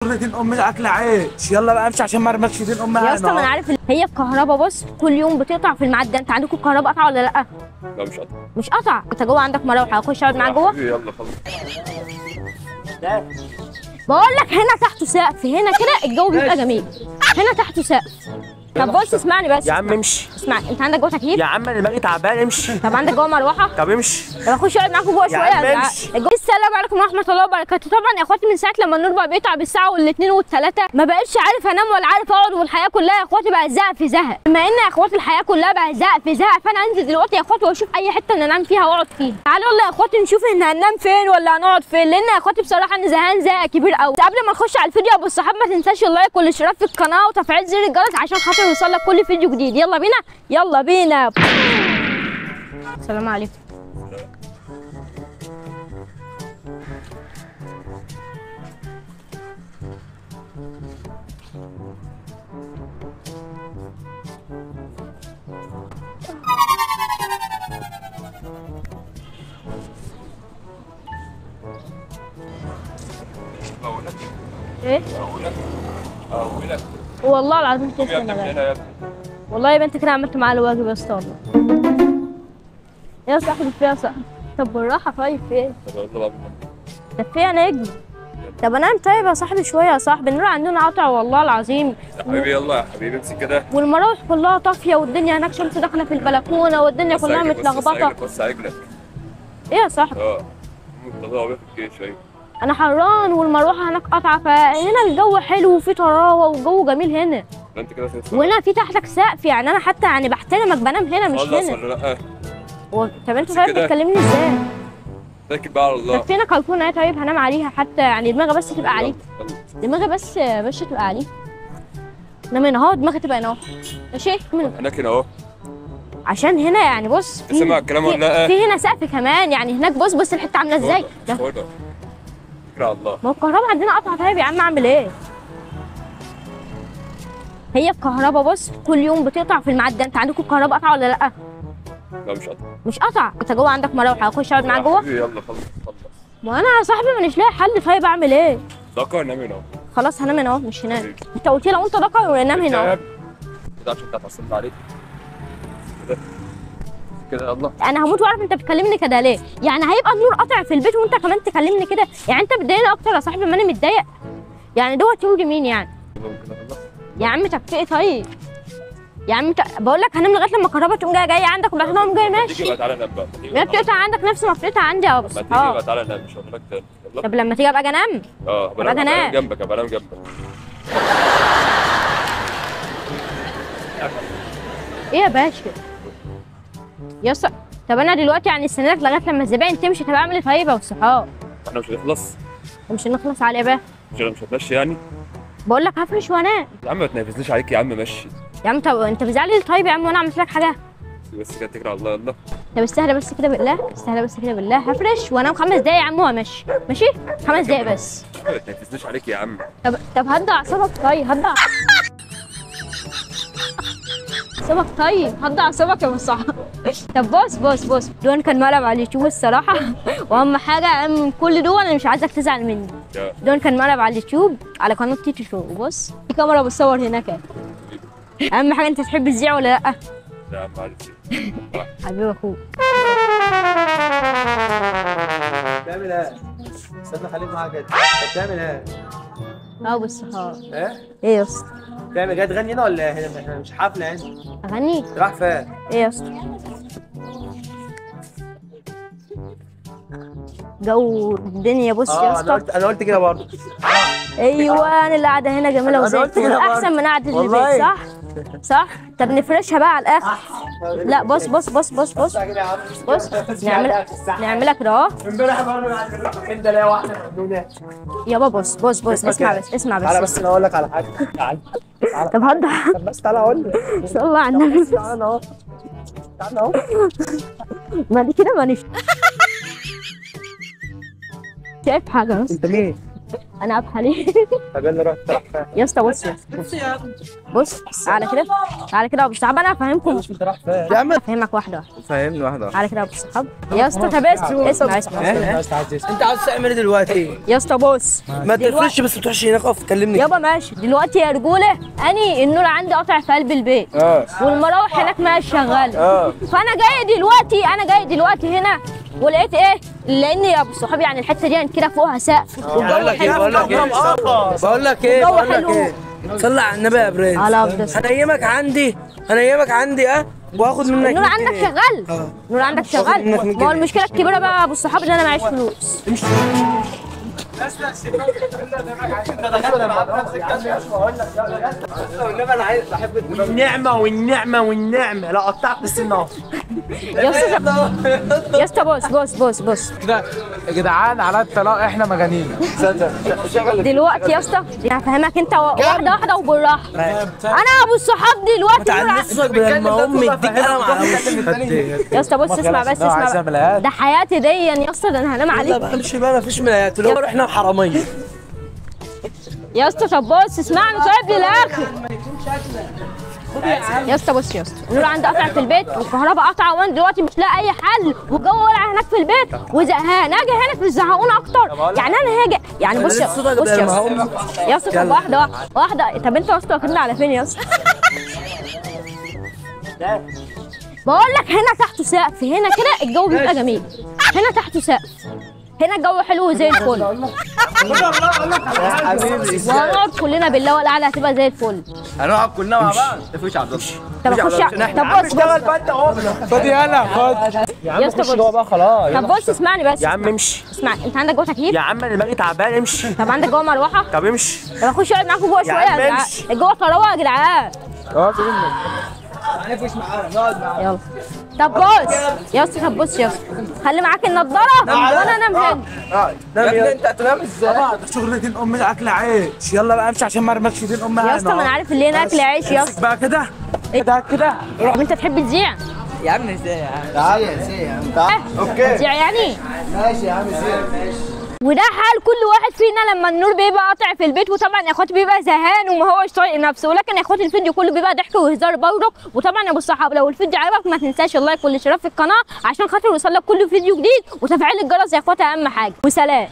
دين ام الاكل عيش. يلا بقى امشي عشان ما ارمكش دين امها. يا اسطى ما انا عارف هي الكهرباء بص كل يوم بتقطع في الميعاد ده. انت عندكم الكهرباء قطع ولا لا؟ لا مش قطع. مش قطع. انت جوه عندك مراوح، هخش اقعد معاك جوه؟ يلا خلاص. بقول لك هنا تحته سقف، هنا كده الجو بيبقى جميل، هنا تحته سقف. طب بص اسمعني بس يا عم امشي. اسمعني، انت عندك جوه تكييف؟ يا عم انا دماغي تعبان امشي. طب عندك جوه مروحة؟ طب امشي. طب اخش اقعد معاكم جوه شوية يا عم امشي. السلام عليكم ورحمة الله وبركاته. طبعا يا اخواتي من ساعة لما النور بقى بيقطع بالساعة والاثنين والثلاثة ما بقتش عارف انام ولا عارف اقعد، والحياة كلها يا اخواتي بقى زهق في زهق. بما ان يا اخواتي الحياة كلها بقى زهق في زهق، فانا انزل دلوقتي يا اخواتي واشوف اي حتة ننام فيها واقعد فيها. تعالوا يلا يا اخواتي نشوف احنا هننام فين ولا هنقعد فين، لان يا اخواتي بصراحة انا زهقان زهق كبير قوي. قبل ما نخش على الفيديو يا ابو الصحاب ما تنساش ال like والاشتراك في القناة وتفعيل زر الجرس عشان خاطر يوصلك كل فيديو جديد. يلا بينا يلا بينا. السلام عليكم. ايه؟ اقولك والله العظيم تسلم يا والله يا بنت كده عملت معاه الواجب يا اسطى والله. يا صاحبي في يا صاحبي. طب بالراحة. طيب في ايه؟ طب يلا بقى. طب في يا نجم؟ طب انام طيب يا صاحبي شوية يا صاحبي، النور عندنا قطع والله العظيم. يا حبيبي يلا يا حبيبي امسك كده. والمراوح كلها طافية والدنيا هناك شمس داخله في البلكونه والدنيا كلها متلخبطه. بص عجلك. ايه يا صاحبي؟ اه طلعوا بيها في الجيش. ايوه انا حران والمروحه هناك قطعه، فهنا الجو حلو وفي طراوه والجو جميل هنا. انت كده وهنا في تحتك سقف، يعني انا حتى يعني بحترمك بنام هنا مش هنا. ولا لا؟ طب انت طيب بتكلمني ازاي؟ اتكل بقى على الله. طب فين الكلكونه ايه طيب؟ هنام عليها حتى، يعني دماغي بس تبقى عليك. دماغي بس يا باشا تبقى عليك. نام هنا اهو، دماغي تبقى هنا اهو. ماشي؟ هناك هنا اهو. عشان هنا يعني بص سمع الكلام ولا لا؟ في هنا سقف كمان، يعني هناك بص بص الحتة عامله ازاي. على الله. ما هو الكهرباء عندنا قطعه. طيب يا عم اعمل ايه؟ هي الكهرباء بص كل يوم بتقطع في الميعاد ده. انت عندكم الكهرباء قطع ولا لا؟ لا مش قطع. مش قطع. انت جوه عندك مراوح، هخش اقعد معاك جوه؟ يلا خلص خلص. ما انا يا صاحبي مانيش لاقي حل. طيب اعمل ايه؟ ذكر نام هنا اهو. خلاص هنام هنا اهو مش هناك. انت قلت لي لو انت ذكر نام هنا اهو. كده عشان انت اتعصبت عليك كده كده. يلا انا هموت واعرف انت بتكلمني كده ليه؟ يعني هيبقى النور قاطع في البيت وانت كمان تكلمني كده؟ يعني انت بتضايقني اكتر يا صاحبي ما انا متضايق. يعني دوت يرضي مين يعني؟ يا عم طب في ايه طيب؟ يا عم بقول لك هنام لغاية لما الكهرباء تقوم جاية عندك وبعد كده اقوم جاي ماشي. تيجي بقى تعالى نام بقى. ما بتقطع عندك نفس ما بتقطع عندي يا ابو الصحاب. ما تيجي بقى تعالى نام مش هقول لك تاني. يلا. طب لما تيجي ابقى اجي انام؟ اه ابقى انام جنبك، ابقى انام جنبك. ايه يا باشا؟ يا اسطى طب انا دلوقتي يعني استناك لغاية لما الزباين تمشي، طب اعمل ايه طيب يا ابو الصحاب؟ احنا مش هنخلص؟ مش هنخلص على ايه بقى؟ مش هتمشي يعني؟ بقول لك هفرش وانام. يا عم ما تنرفزنيش عليك يا عم مشي. يا عم طب انت بتزعلي ليه طيب يا عم وانا عملت لك حاجة؟ بس كده اتكل على الله يلا. طب استهدى بس كده بالله، استهدى بس كده بالله، هفرش وانام 5 دقايق يا عم وامشي، ماشي؟ 5 دقايق بس. ما تنرفزنيش عليك يا عم. طب هدى اعصابك طيب، هدى اعصابك طيب، هدى اعصابك يا ابو الصحاب. طب بص بص بص، دول كان مقلب على اليوتيوب الصراحة، واهم حاجة من كل دول انا مش عايزك تزعل مني. دول كان مقلب على اليوتيوب على قناة تيتو شو، بص في كاميرا بتصور هناك. اهم حاجة انت تحب تذيع ولا لا؟ لا ما عارف. حبيب اخوك. بتعمل ايه؟ استنى خليك معاك كده. بتعمل ايه؟ اه ابو الصحاب. ايه؟ ايه يا اسطى؟ بتعمل جاي تغني هنا ولا هنا؟ احنا مش حفلة هنا. اغني؟ راح فين؟ ايه يا اسطى؟ جو الدنيا بص يا اسطى. انا قلت كده برضه. ايوه انا اللي قاعدة هنا جميلة وزي الفل، احسن من قعدة البيت صح؟ صح؟ طب نفرشها بقى على الاخر. لا بص بص بص بص بص بص نعملها كده اهو. امبارح برضه عند ده واحدة مجنونة. يابا بص بص بص اسمع بس اسمع بس. تعالى بس انا اقول لك على حاجة. تعالى. طب هدى. طب بس تعالى اقول لك. صلى على النبي. تعالى اهو. تعالى اهو. ما دي كده مانيش شايف حاجة بس. انت مين؟ انا قبحه ليه؟ طب يلا روح تروح فين؟ يا اسطى بص يا اسطى، بص على كده، على كده يا ابو الصحاب، انا هفهمكم. يا عم هفهمك واحدة واحدة. فهمني واحدة واحدة. على كده يا ابو الصحاب يا اسطى. طب اسمع اسمع اسمع. انت عاوز تعمل ايه دلوقتي؟ يا اسطى بص، ما تقفلش بس، ما تروحش هناك، اقف كلمني يابا. ماشي دلوقتي يا رجوله، اني النور عندي قاطع في قلب البيت، والمراوح هناك ما شغالة، فانا جاي دلوقتي، انا جاي دلوقتي هنا ولقيت ايه؟ لان يا ابو الصحاب يعني الحتة دي كده فوقها سقف بقول لك ايه، بقول لك ايه، بقول لك ايه، بقول لك ايه، صلي على النبي يا برنس. هنيمك عندي، هنيمك عندي واخد منك. النور عندك شغال؟ النور عندك شغال؟ ما هو المشكلة الكبيرة بقى يا ابو الصحاب ان انا معيش فلوس. والنعمة والنعمة والنعمة لا قطعت السنة. يا اسطى يا اسطى بص بص بص بص كده يا جدعان، على الطلاق احنا مجانين دلوقتي يا اسطى. هفهمك انت واحدة واحدة وبالراحه. انا ابو الصحاب دلوقتي لما امي تديك قلم على وشك. يا اسطى بص اسمع بس، اسمع، ده حياتي دي يا اسطى، ده انا هنام عليك. امشي بقى، مفيش ملايات، لو احنا حرامية يا اسطى. طب بص اسمعني طيب للاخر يا اسطى. بص يا اسطى، النور عندي قطع في البيت والكهرباء قطعه، وانا دلوقتي مش لاقي اي حل، والجو ولع هناك في البيت وزهقان. اجي هنا مش زهقون اكتر يعني، انا هاجي يعني. بص يا بص يا اسطى، يا اسطى طب واحدة واحدة. طب انت يا اسطى واخدنا على فين يا اسطى؟ بقول لك هنا تحته سقف، هنا كده الجو بيبقى جميل، هنا تحته سقف، هنا الجو حلو زي الفل. وهنقعد كلنا بالله والقعده هتبقى زي الفل. هنقعد كلنا مع بعض. مفيش عبد الله. طب اخش، طب بص اشتغل بقى انت اهو. خد يلا خد يا عم، خش جوه بقى خلاص. طب بص اسمعني بس يا عم، امشي. اسمع، انت عندك جوه تكييف؟ يا عم انا دماغي تعبان، امشي. طب عندك جوه مروحة؟ طب امشي. طب اخش اقعد معاكم جوه شوية يا جدعان، الجو طراوه يا جدعان. هنفش معانا، نقعد معانا. يلا طب بص يا اسطى، طب بص يا اسطى، خلي معاك النضارة وانا انام هنا. يا ابني انت هتنام ازاي؟ طبعا شغل دين امي اكل عيش. يلا بقى امشي عشان ما ارمكش دين امي. يا اسطى ما انا عارف اللي هنا اكل عيش يا اسطى. بقى كده كده كده. طب انت تحب تذيع؟ يا عم ازاي يا عم؟ تعالى ازاي يا عم؟ تعالى. okay تذيع يعني؟ ماشي يا عم ازاي، ماشي. وده حال كل واحد فينا لما النور بيبقى قاطع في البيت، وطبعا يا اخواتي بيبقى زهقان وما هوش طايق نفسه، ولكن يا اخواتي الفيديو كله بيبقى ضحك وهزار برضه. وطبعا يا ابو الصحاب لو الفيديو عجبك ما تنساش ال like والاشتراك في القناة عشان خاطر يوصلك كل فيديو جديد، وتفعيل الجرس يا اخواتي اهم حاجة. وسلام.